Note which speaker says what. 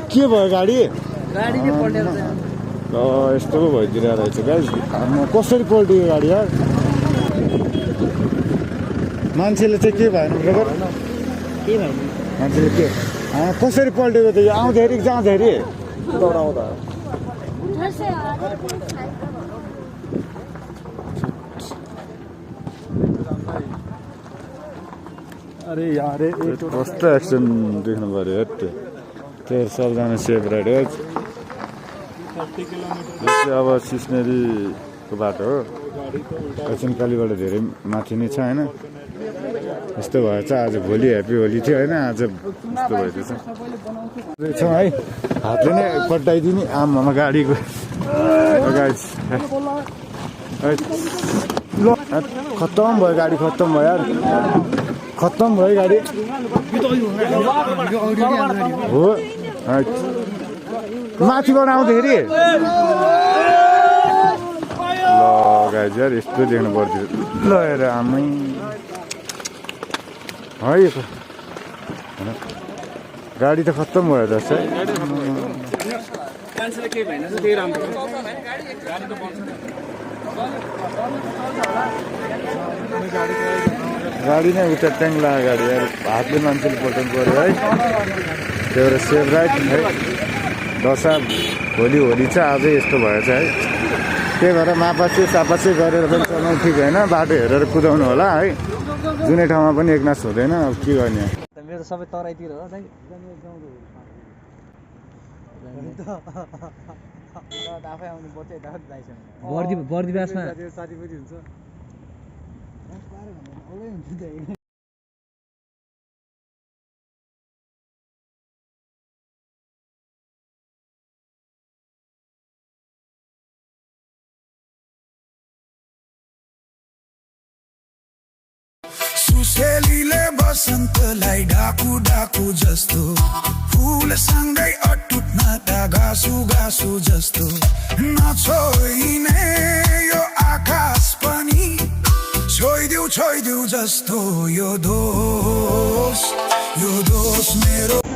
Speaker 1: के भयो गाडी
Speaker 2: गाडी नै पल्टेर
Speaker 1: ल यस्तो पो भइदिरहेको रहेछ गाइस कसरी पल्टियो गाडी यार मान्छेले चाहिँ के भएन ब्रदर
Speaker 2: के भयो
Speaker 1: मान्छेले के कसरी पल्टेको त यो आउँदाखेरि कि जाँदाखेरि दौडाउँदा अरे यार कस्तो एक्सिडेन्ट देख्नु पऱ्यो हेर त्यो सबजना सेफ राइड हो अब सिस्नेरीको बाटो हो एकछिनकालीबाट धेरै माथि नै छ होइन यस्तो भएछ आज भोलि ह्याप्पी होली थियो होइन आज यस्तो भइदिएछ छौँ है हातले नै पट्टाइदिने आमामा गाडीको ल खत्तम भयो गाडी खत्तम भयो यार खत्तम भयो गाडी हो माथिबाट आउँदाखेरि ल गाइज यार यस्तो देख्नु पर्थ्यो ल हेर आमै है गाडी त खत्तम भयो जस्तो गाडी नै उता ट्याङ लाग्यो गाडी यार हातले मान्छेले पल्टाउनु पऱ्यो है त्यो भएर सेफ राइड है दशा भोलि होली छ आजै यस्तो भएछ है त्यही भएर मापासे सापासे गरेर पनि चलाउनु ठिक होइन बाटो हेरेर कुदाउनु होला है जुनै ठाउँमा पनि एकनास हुँदैन अब के गर्ने
Speaker 2: मेरो सबै तराईतिर हो आफै आउनु पर्छ बर्दी बासमा
Speaker 3: सुसेलीले बसन्तलाई डाकु डाकु जस्तो फुलसँगै अटुट नाता गासु गासु जस्तो नछोइने यो आकाश पनि छोइदेऊ जस्तो यो दोष मेरो